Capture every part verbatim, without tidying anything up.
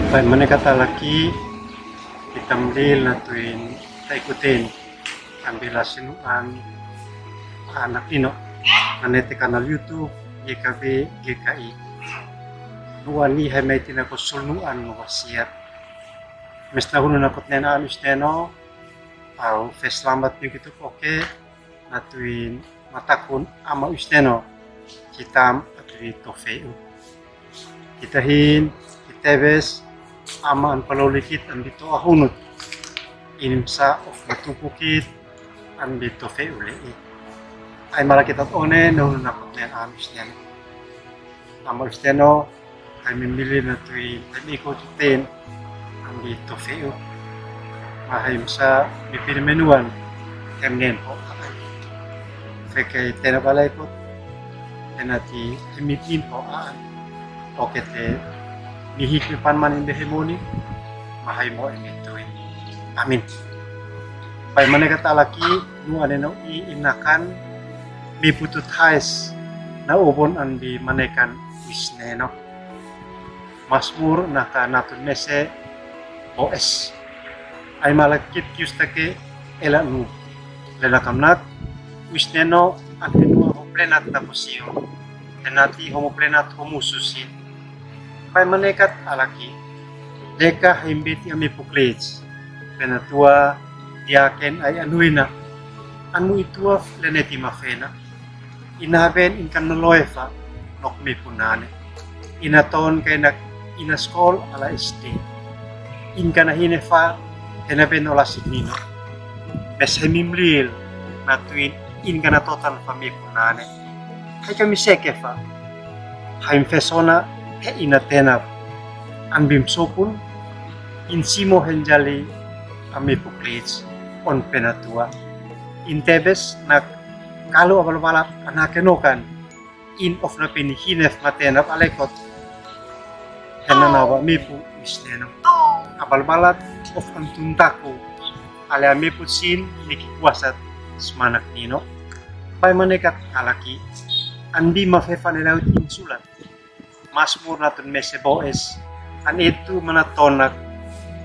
Baik, mane kata laki, kita mlil na tuin taikuten ambi la sinuan anak nino. Mane te kanal YouTube, Y K B, Y K I. Nuan ni hai mai tina ko sulnuan no wasiat. Mes na hunu na kot nen anu steno, au fes lambat ni kitu koke, na tuin matakun ama usteno, kitam atui tofeu. Kita hin, kitebes, ama an palolikit an bito ahunut. Inim sa of matupukit an bito feule i. Ai mala kita one, no na koten ama usteno. Ama usteno, Hai mi mili na tui, hai mi ko tu ten, ambi tofeu. Ma hai msa mi pili menuan, hem nen ho akan. Feke tena balai ko, tena ti hai mi tin ho akan. Oke te, mi hik mi pan man in behemoni, ma hai mo emi tui. Amin. Bai mane kata laki, nu ane no i inakan, mi putu tais, na ubon ambi manekan isneno. Masmur naka natun mese Boes. Ai mala kit kius take ela nu. Lena kamnat, wisneno an henua ho plenat na ko Sion. Tenati homo plenat homo susin. Pai manekat alaki. Deka haimbeti ami puklej. Penatua diaken ai anuina. Anu ituaf leneti mafena. Ina haben in kan na loefa nok mi punane. Ina ton ka ina, ina skol ala S D. In kan na hine fa hena ben ola siknino. Mes he mi mlil na tuin in kan na totan fa mi punane. Hai ka mi seke fa. Hai mi fesona he ina tenap. An bim sopun in simo henjali ami puklij on penatua. In tebes nak Kalu abal balat ana kenokan. In of na pini hinef matena balekot. Hena na ba mipu misneno. Abal balat of antun taku. Ale a mipu sin niki kuasat smanak nino. Pai manekat alaki. Andi mafefa ne laut insulat. Masmur natun mese Boes, an itu mana tonak,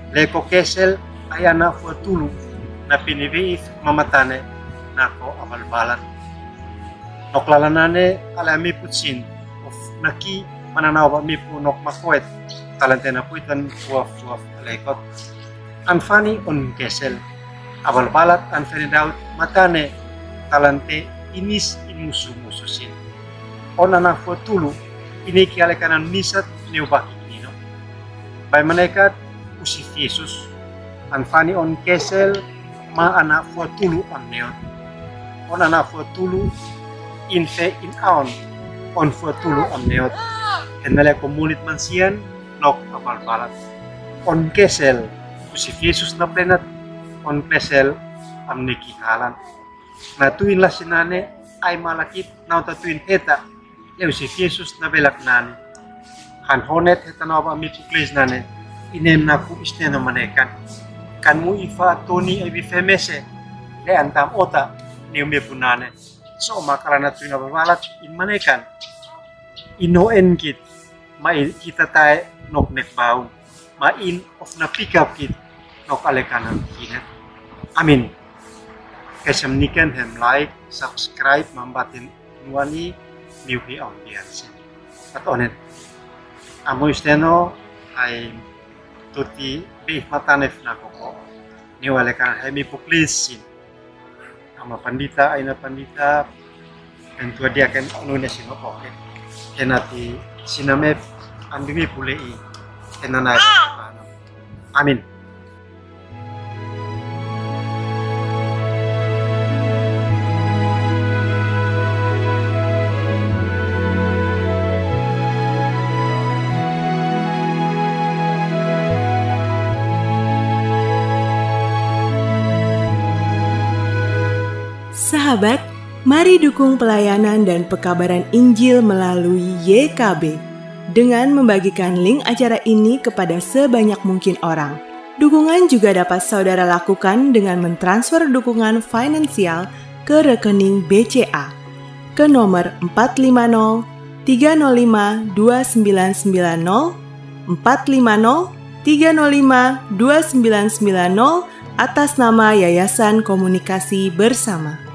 leko kesel ai ana fua tulu, na pini biif mamatane, nako abal balat. Nok lalanane ale a mipu sin, of naki mana nau ba mipu nok makoet, talante na puitan fua fua lekot. An fani on kesel. Abal balat an feni Daud matane talante inis in musu musu sin. On ana fua tulu ini ki ale kanan nisat neu baki nino. Bai manekat usi Yesus. An fani on kesel ma ana fua tulu am neot. On ana fua tulu in fe in aon. On fua tulu am neot. Henale ko mulit mansian. Nok abal balat. On kesel, usi Yesus na plenat, on kesel, am neki halan. Na tuin lasinane, ai malakit, nau ta tuin heta, le usi Yesus na belak nane. Han honet heta nau ba mipu klis nane, inem naku isneno manekan. Kan mu ifa toni ai bi femese, le antam ota, neu mipu nane. So makala na tuin abal balat, in manekan. Ino enkit, ma in kita tae nok nek baun, ma in of na pick up kit nok ale kanan kina. Amin. Kesem niken hem like, subscribe, mambatin nuani, miu hi on bian sen. At onen. Amo isteno, ai tuti bi matane fina koko. Niu ale kanan hai mi puklis sin. Ama pandita, aina pandita, pentua diaken nune sino oke. Kenati sinamep andimi pule i. Kenana. Amin. Sahabat, mari dukung pelayanan dan pekabaran Injil melalui Y K B dengan membagikan link acara ini kepada sebanyak mungkin orang. Dukungan juga dapat saudara lakukan dengan mentransfer dukungan finansial ke rekening B C A ke nomor empat lima nol tiga nol lima dua sembilan sembilan nol, empat lima nol tiga nol lima, dua sembilan sembilan nol, atas nama Yayasan Komunikasi Bersama.